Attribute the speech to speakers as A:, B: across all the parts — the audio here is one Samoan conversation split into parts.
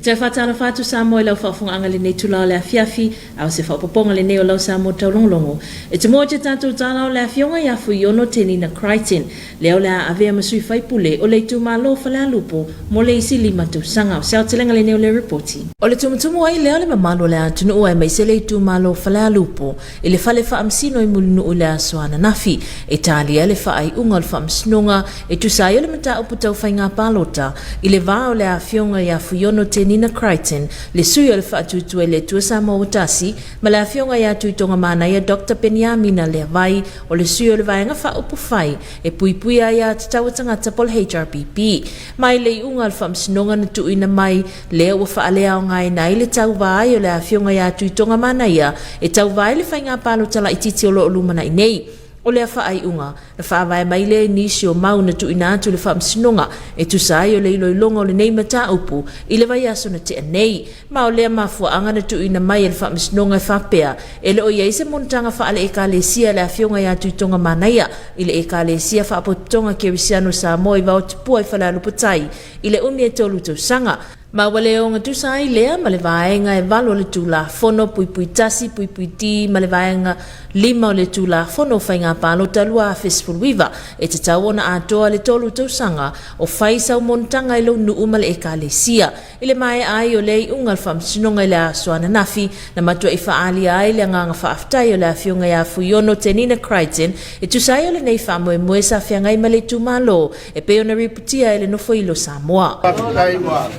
A: E toe faatalofa atu Samoa i lau faafofogaaga i lenei itula o le afiafi, a o se faaopoopoga lenei o lau Samoa Taulogologo. E tumua i te tatou tala o le Afioga ia Fuiono Tenina Crichton, lea o le a avea ma sui faipule o le itumalo o Falealupo mo le isi lima tausaga. O se aotelega lenei o le Ripoti. O le tumutumu ai lea o le mamalu o le atunuu aemaise le itumalo o Falealupo i le fale faamasino i Mulinuu i le aso ananafi e talia le faaiuga o le faamasinoga e tusa ai o le mataupu tau faiga palota i le va o le Afioga ia Fuiono Tenina Crichton, le sui o le Faatuatua i le Atua Samoa Ua Tasi, ma le Afioga ia Tuitogamanaia Doctor Peniamina Leavai, o le sui o le Vaega Faaupufai e Puipuia Aia Tatau a Tagata po o le HRPP. Mai le iuga o le faamasinoga na tuuina mai, lea ua faaleaogaina ai le tauva ai o le Afioga ia Tuitogamanaia e tauva ai le faiga palota laitiiti o lo o lumanai nei. O lea faaiuga, na faavae mai lea i nisi o mau na tuuina atu i le Faamasinoga e tusa ai o le iloiloga o lenei mataupu i le vaiaso na tea nei. Ma o lea mafuaaga na tuuina mai e le Faamasinoga e faapea, e le o i ai se monotaga faale-Ekalesia a le Afioga ia Tuitoga Manaia i le Ekalesia Faapotopotoga Kerisiano Samoa i Vaotupua i Falealupo-tai i le umi e tolu tausaga, Ma ua le ogatusa ai lea ma le vaega e 8 o le Tulafono puipui 1 puipui D ma le vaega 5 o le Tulafono o Faiga Palota 2019, e tatau ona atoa le tolu tausaga o fai sau monotaga i lou nuu ma le Ekalesia. I le maea ai o lea iuga o le Faamasinoga i le aso ananafi, na matuai faaalia ai le agaga faafetai o le Afioga ia Fuiono Tenina Crichton e tusa ai o lenei faamoemoe sa feagai ma le itumalo e pei ona ripotia e le Nofoilo Samoa.
B: Faafetai ua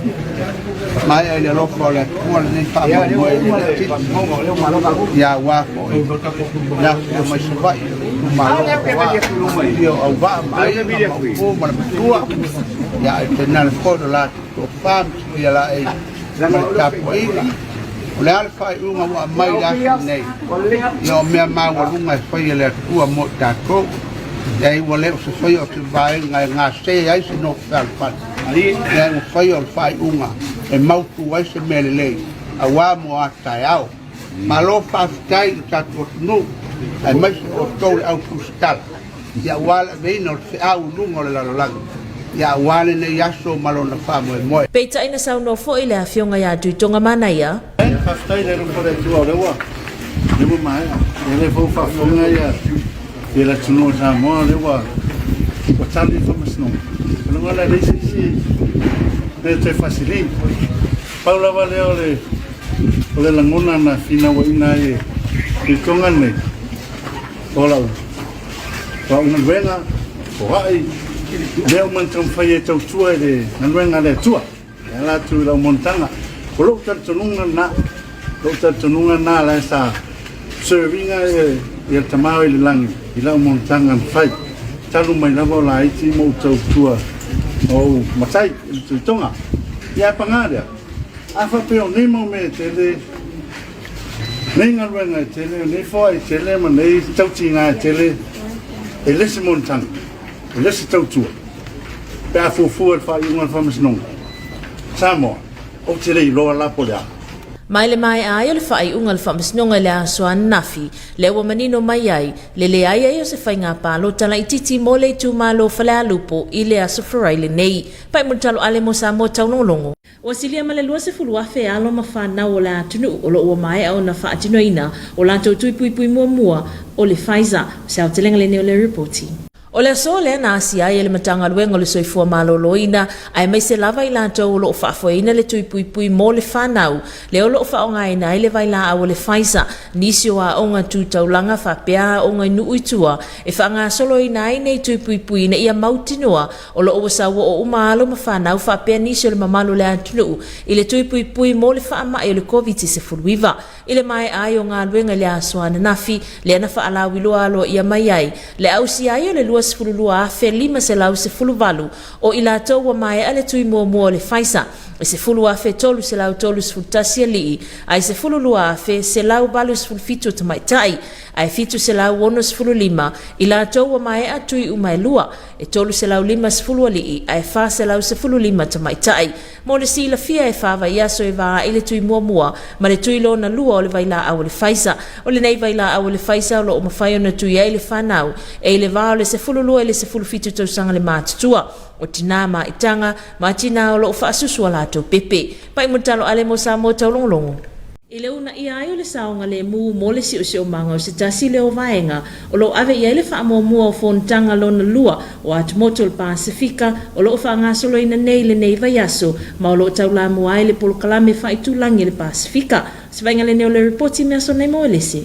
B: maea i le alofa o le Atua lenei faamoemoe i le titi ia aua foi le afifio mai Savaii o le itumalo aua afifio o Auvaa ma Aiga ma Upu ma le Matua ia ae tainane foi lo latou tofa ma Silia Laei ma le tapuaiga. O le a le faaiuga ua aumai i le aso lenei? Ia o mea maualuga e fai e le Atua mo i tatou. Leai, ua le o se faia o se vaega e gase ai se nofo fealofani, leai, ua faia o le faaiuga e mautu ai se mea lelei aua mo a taeao. Malo faafetai i lo tatou atunuu, aemaise outou le au tusitala, ia aua le aveina o le feau i luga o le lalolagi, ia aua lenei aso ma lona faamoemoe.
A: Peitai na saunoa foi le Afioga ia Tuitoga Manaia.
C: Faafetai i le alofa o le Atua o lea ua lea ua maea. O lea foi ua faafofoga ia ia le atunuu o Samoa o lea ua ua tali le faamasinoga. O le ala e leai se isi mea e toe faasili. Pau lava lea o le o le lagona na finauaiina ai e le Tonga lenei o lau o au galuega, o ai, mea uma na taumafai e tautua i le galuega a le Atua. E ala atu i lau monotaga. O lou talitonuga lena, lou talitonuga lena la sa serve ina e le Tama o i le lagi i lau monotaga na fai. Talu mai lava o laiti ma ou tautua ma ou matai i le Tuitoga. Ia ae paga lea, a faapea o nei mau mea e tele, nei galuega e tele, nei foai e tele ma nei tautiga e tele, e le se monotaga, e le se tautua. Pe a fuafua i le faaiuga o le Faamasinoga Samoa, ou te le iloa la po o le a.
A: Mai le maea ai o le faaiuga o le Faamasinoga i le aso ananafi, lea ua manino mai ai le leai ai o se faiga palota laitiiti mo le itumalo o Falealupo i le aso Faraile lenei. Pai mo le talo ale mo Samoa Taulogologo. Ua silia ma le 20,000 alo ma fanau o le atunuu o lo o ua maea ona faatinoina o latou tui puipui muamua o le Pfizer. O se aotelega lenei o le Ripoti. O le aso lea na asia ai e le Matagaluega o le Soifua Maloloina aemaise lava i latou o lo o faafoeina le tui puipui mo le fanau, lea o lo o faaaogaina ai le vailaau o le Pfizer, nisi o aoga tu taulaga faapea aoga i nuu i tua e faagasoloina ai nei tui puipui ina ia mautinoa o lo o ua sauoo uma alo ma fanau faapea nisi o le mamalu o le atunuu i le tui puipui mo le faamai o le Koviti-19. I le maea ai o galuega i le aso ananafi, lea na faalauiloa aloaia mai ai le ausia ai o le 22,518 o i latou ua maea le tui muamua o le Pfizer, e 10,331 alii ae 12,187 o tamaitai, ae 765 i latou ua maea tui uma e lua, e 350 alii ae 415 tamaitai. Mo le silafia e fa vaiaso e va ai le tui muamua ma le tui lona lua o le vailaau o le Pfizer. O lenei vailaau o le Pfizer o lo o mafai ona tui ai le fanau e i le va o le 12 i le 17 tausaga le matutua. o tinā maitaga ma tinā o lo o faasusu a latou pepe. Pai mo talo ale mo Samoa taulogologo. I le uunaia ai o le saogalemu mo le siosiomaga o se tasi lea o vaega o lo o ave i ai le faamuamua o fonotaga lona lua o Atumotu o le Pasefika o lo o faagasoloina nei i lenei vaiaso ma o lo o taulamua ai le polokalame faaitulagi a le Pasefika. O se vaaiga lenei o le Ripoti Measonai Moelese.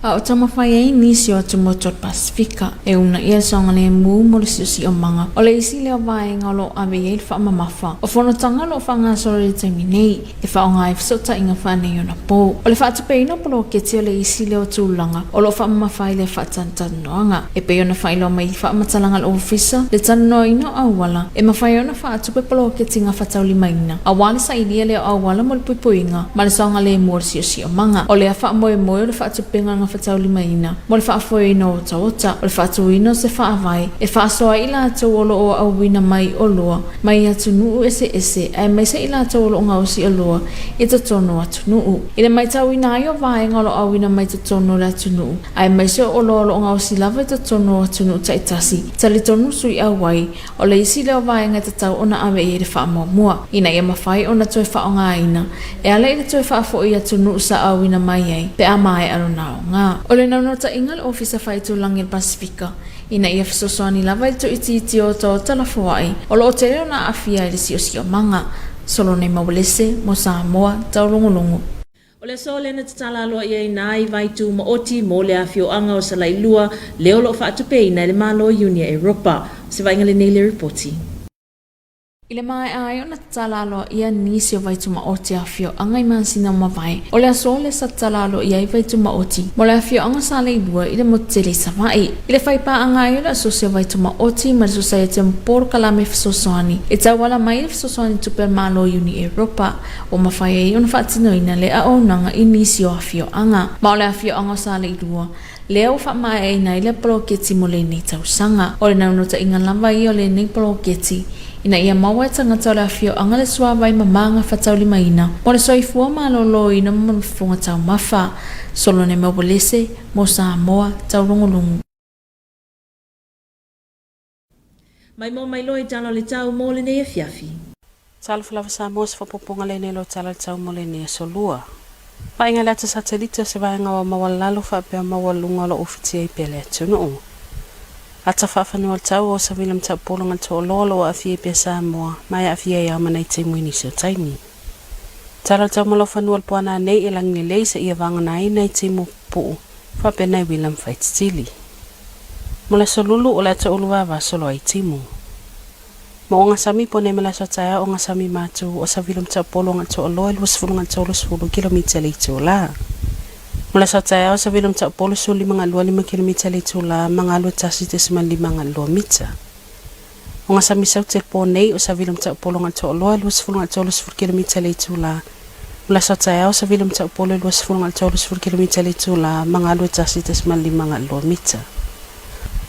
D: A o taumafai ai nisi o atumotu o le Pasefika e uunaia le saogalemu mo le siosiomaga, o le isi lea o vaega o lo o ave i ai le faamamafa o fonotaga o lo o faagasolo i le taimi nei e faaaoga ai fesootaiga faaneionapo. O le faatupeina o poloketi o le isi lea o tulaga o lo o faamamafa ai lea faatanoanoaga. E pei ona faailoa mai i faamatalaga a le Ofisa le talanoaina o auala e mafai ai ona faatupe poloketi gafataulimaina aua le sailia lea o auala mo le puipuiga ma le saogalemu o le siosiomaga. O lea faamoemoe o le faatupega gafataulimaina mo le faafoeina o otaota, o le faatuina o se faavae e faasoa ai i latou o lo o auina mai oloa mai atunuu eseese aemaise i latou o lo o gaosi oloa i totonu o atunuu. I le matauina ai o vaega o lo o auina mai totonu o le atunuu aemaise o oloa o lo o gaosi lava i totonu o atunuu taitasi, talitonu sui auai o le isi lea o vaega e tatau ona ave i ai le faamuamua ina ia mafai ona toe faaaogaina e ala i le toe faafoi i atunuu sa auina mai ai pe a maea lona aoga. O le naunautaiga a le Ofisa Faaitulagi o le Pasefika ina ia fesoasoani lava i le tuuitiiti o otaota lafoai o lo o tele ona aafia ai le siosiomaga. Solone Maualese mo Samoa Taulogologo.
A: O le aso lea na tatala aloaia ai nai vai tumaoti mo le afioaga o Salailua lea o lo o faatupeina e le Malo Iunia Eropa. O se vaaiga lenei le ripoti.
D: I le maea ai ona tatala aloaia nisi o vai tumaoti a afioaga i masina ua mavae, o le aso lea sa tatala aloaia ai vai tumaoti mo le afioaga o Saleilua i le motu tele i Savaii. I le faipaaga ai o le Asosi o Vai Tumaoti ma le Sosaiete mo Polokalame Fesoasoani e tauala mai i le fesoasoani tupe a le Malo Iuni Eropa, ua mafai ai ona faatinoina le auaunaga i nisi o afioaga. Ma o le afioaga o Saleilua lea ua faamaeaina ai lea poloketi mo lenei tausaga. O le naunautaiga lava ia o lenei poloketi ina ia maua e tagata o le afioaga le suavai mama gafataulimaina mo le soifua maloloina ma le fofoga taumafa. Solone Maualese mo Samoa Taulogologo.
A: Mai mo mai loa i tala o le tau mo lenei afiafi.
E: Talofa lava Samoa se faaopoopoga lenei lo tala le tau mo lenei aso lua. Vaaiga le ata satelite o se vaega o maualalo faapea maualuga o lo o ufitia ai pea le atunuu. Ata faafanua le tau o savila mataupolo ga le toaloa o lo o aafia ai pea Samoa ma e aafia ai ao ma nai timu i nisi o taimi. Tala le tau ma laufanua o le puana nei e lagi lelei seia vagana ai nai timu pupuu faapea nai uila ma faititili. Mo le aso lulu o le ata ulu vava solo ai timu. Ma o gasami po nei ma le aso taeao o gasami matu o savila mataupolo ga le toaloa e 20 ga le 30 kilomita le itula. Mo le aso taeao savila mataupolo 15 ga 25 kilomita le itula ma galu e 1.5 ga 2 mita. O gasami saute le po nei o savila mataupolo ga le toaloa e 20 ga le 30 kilomita le itula. Mo le aso taeao savila mataupolo e 20 ga le 30 kilomita le itula ma galu e 1.5 ga 2 mita.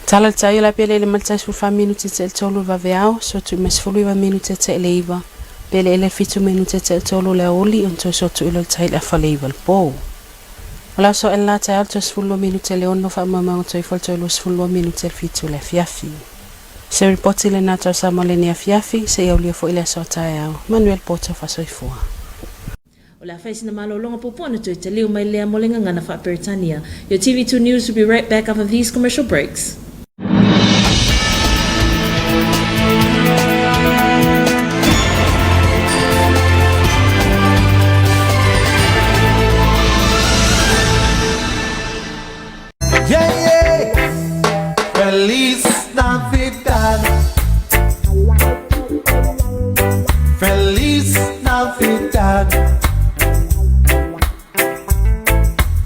E: Tala le tai o le pele le maltai 14 minuti te le tolu le vaveao, sotu i ma 19 minuti te le iva. Pele ele 7 minuti te le tolu le auli, on toi sotu i le tai le afa le iva le pou. O la so el la tai al 12 minuti le ono wha mamanga toi fol toi 22 minuti le 7 le afiafi. Se ripoti le nā tau sa mo le ni afiafi, se ia ulia fo i le aso taeao. Manuel Porto Fasoifua.
A: O le a fai sina malologa puupuu ona toe taliu mai lea mo le gagana faa-Peretania. Your TV2 News will be right back after these commercial breaks.
F: Yeah, yeah. Feliz Navidad. Feliz Navidad.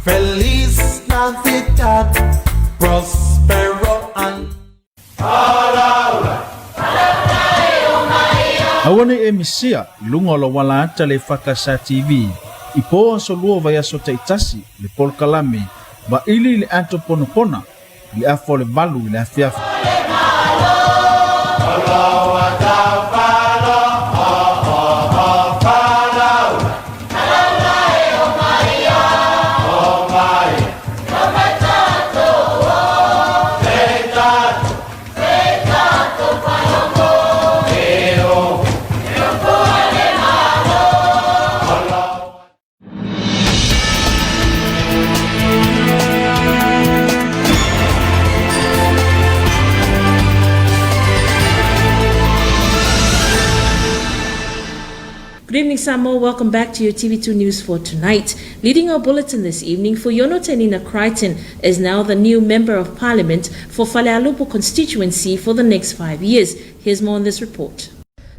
F: Feliz Navidad. Prospero and
G: Aua nei e misia i luga o lou ala ata le EFKS TV i po aso lua vaiaso taitasi le polokalame vaili i le ato ponapona i le afa o le 8 i le afiafi.
A: Samoa. Welcome back to your TV2 News for tonight. Leading our bulletin this evening, Fuiono Tenina Crichton is now the new Member of Parliament for Falealupo constituency for the next 5 years. Here's more on this report.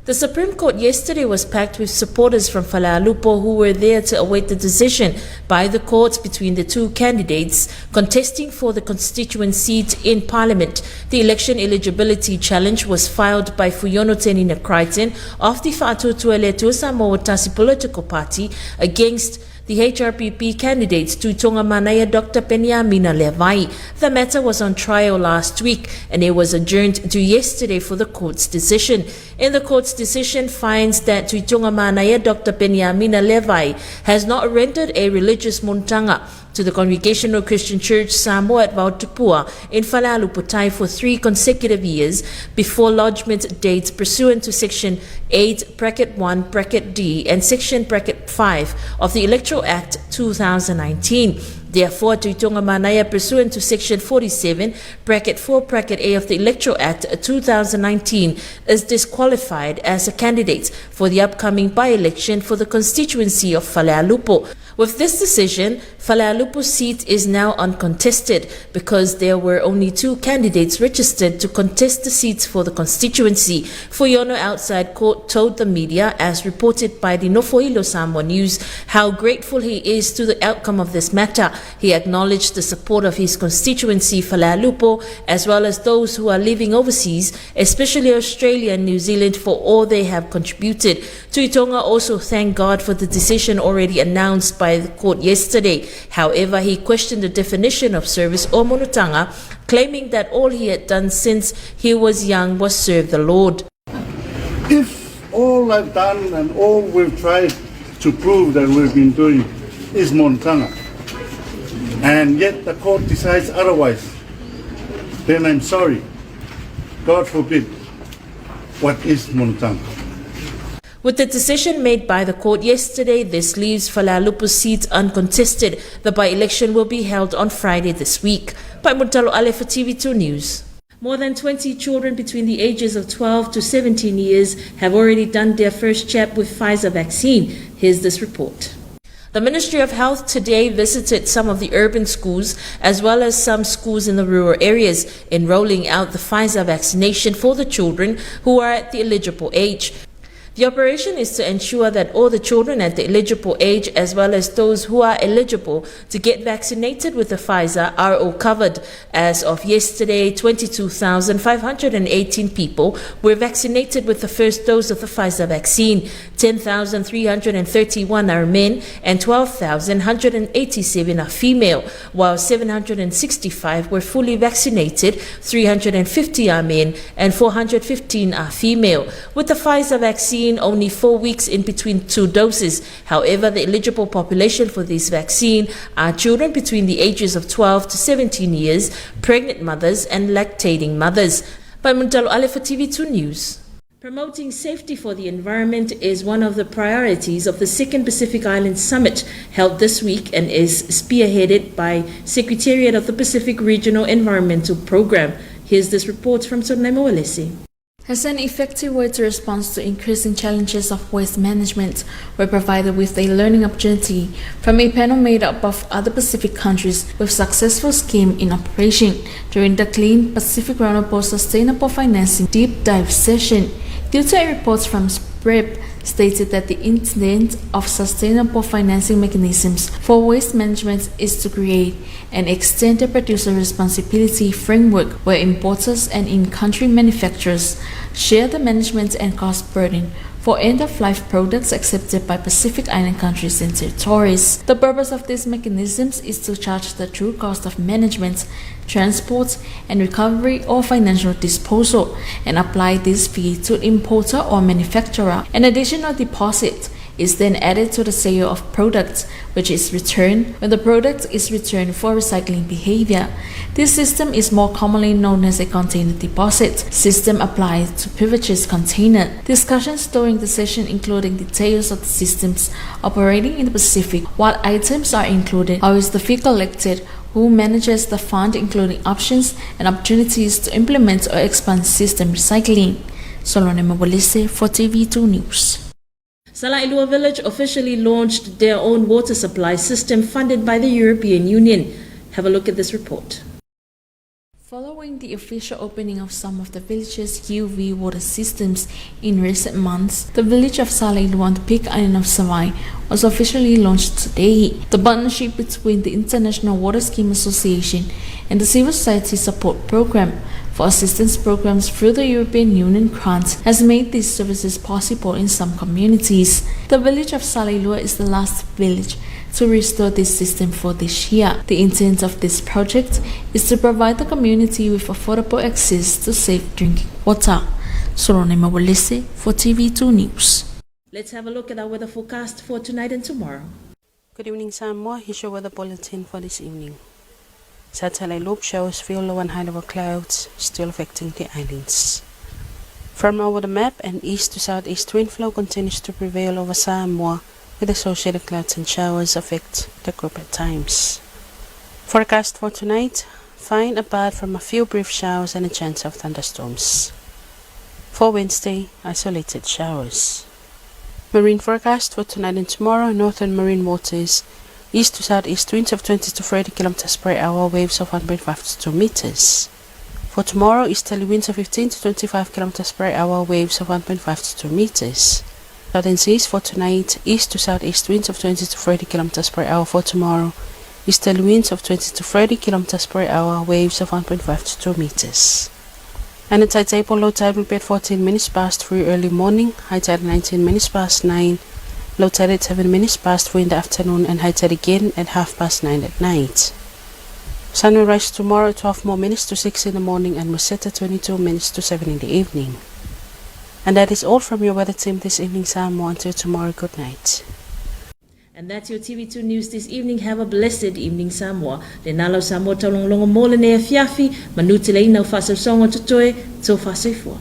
A: The Supreme Court yesterday was packed with supporters from Falealupo who were there to await the decision by the courts between the two candidates contesting for the constituent seat in Parliament. The election eligibility challenge was filed by Fuiono Tenina Crichton of the Fa'atotueletu Samoa Tasi political party against the HRPP candidates Tuitonga Manaia Dr. Peniamina Levi. The matter was on trial last week and it was adjourned to yesterday for the court's decision. In the court's decision finds that Tuitonga Manaia Dr. Peniamina Levi has not rendered a religious montanga to the Congregational Christian Church Samoa at Vaotupua in Falealupo for 3 consecutive years before lodgement dates pursuant to Section 8, bracket 1, bracket D, and Section bracket 5 of the Electoral Act 2019. Therefore, Tuitonga Manaia, pursuant to Section 47, bracket 4, bracket A of the Electoral Act 2019, is disqualified as a candidate for the upcoming by-election for the constituency of Falealupo. With this decision, Falealupo's seat is now uncontested because there were only 2 candidates registered to contest the seats for the constituency. Fuiono outside court told the media, as reported by the Nofoilo Samoa News, how grateful he is to the outcome of this matter. He acknowledged the support of his constituency, Falealupo, as well as those who are living overseas, especially Australia and New Zealand, for all they have contributed. Tuitonga also thanked God for the decision already announced by the court yesterday. However, he questioned the definition of service or monotanga, claiming that all he had done since he was young was serve the Lord.
C: If all I've done and all we've tried to prove that we've been doing is montanga, and yet the court decides otherwise, then I'm sorry. God forbid. What is montanga?
A: With the decision made by the court yesterday, this leaves Falealupo's seat uncontested. The by-election will be held on Friday this week. By Montalo Ale for TV2 News. More than 20 children between the ages of 12 to 17 years have already done their first jab with Pfizer vaccine. Here's this report. The Ministry of Health today visited some of the urban schools as well as some schools in the rural areas in rolling out the Pfizer vaccination for the children who are at the eligible age. The operation is to ensure that all the children at the eligible age as well as those who are eligible to get vaccinated with the Pfizer are all covered. As of yesterday, 22,518 people were vaccinated with the first dose of the Pfizer vaccine. 10,331 are men and 12,187 are female, while 765 were fully vaccinated, 350 are men and 415 are female. With the Pfizer vaccine, only 4 weeks in between 2 doses. However, the eligible population for this vaccine are children between the ages of 12 to 17 years, pregnant mothers and lactating mothers. By Muntalo Ale for TV2 News. Promoting safety for the environment is one of the priorities of the Second Pacific Island Summit held this week and is spearheaded by Secretariat of the Pacific Regional Environmental Program. Here's this report from Sonemo Alessi.
D: As an effective way to respond to increasing challenges of waste management, we're provided with a learning opportunity from a panel made up of other Pacific countries with successful scheme in operation during the Clean Pacific Roundtable Sustainable Financing Deep Dive session. Due to a report from SPREP stated that the intent of sustainable financing mechanisms for waste management is to create an extended producer responsibility framework where importers and in-country manufacturers share the management and cost burden for end-of-life products accepted by Pacific Island countries and territories. The purpose of these mechanisms is to charge the true cost of management, transport, and recovery or financial disposal, and apply this fee to importer or manufacturer. An additional deposit is then added to the sale of products, which is returned when the product is returned for recycling behavior. This system is more commonly known as a container deposit system applied to beverages container. Discussions during the session including details of the systems operating in the Pacific, what items are included, how is the fee collected, who manages the fund, including options and opportunities to implement or expand system recycling. Solone Mabolise for TV2 News.
A: Salailua Village officially launched their own water supply system funded by the European Union. Have a look at this report.
D: Following the official opening of some of the village's UV water systems in recent months, the village of Salailua on the Big Island of Savai'i was officially launched today. The partnership between the International Water Scheme Association and the Civil Society Support Program for assistance programs through the European Union grants has made these services possible in some communities. The village of Salailua is the last village to restore this system for this year. The intent of this project is to provide the community with affordable access to safe drinking water. Solone Mawalese for TV2 News.
A: Let's have a look at our weather forecast for tonight and tomorrow.
E: Good evening, Samoa. Here's your weather bulletin for this evening. Satellite loop shows few low and high level clouds still affecting the islands. From over the map and east to southeast wind flow continues to prevail over Samoa with associated clouds and showers affect the group at times. Forecast for tonight, fine apart from a few brief showers and a chance of thunderstorms. For Wednesday, isolated showers. Marine forecast for tonight and tomorrow, northern marine waters, east to southeast winds of 20 to 30 kilometers per hour, waves of 1.5 to 2 meters. For tomorrow, easterly winds of 15 to 25 kilometers per hour, waves of 1.5 to 2 meters. Southern seas for tonight, east to southeast winds of 20 to 30 kilometers per hour for tomorrow, easterly winds of 20 to 30 kilometers per hour, waves of 1.5 to 2 meters. And the tide table, low tide will be at 14 minutes past 3 early morning, high tide 19 minutes past 9, low tide at 7 minutes past 4 in the afternoon, and high tide again at half past 9 at night. Sun will rise tomorrow at 12 more minutes to 6 in the morning and will set at 22 minutes to 7 in the evening. And that is all from your weather team this evening, Samoa. Until tomorrow, good night.
A: And that's your TV2 News this evening. Have a blessed evening, Samoa. Lena lau Samoa taulogologo mo lenei afiafi, manuteleina o faasausauga o totoe, tofa soifua.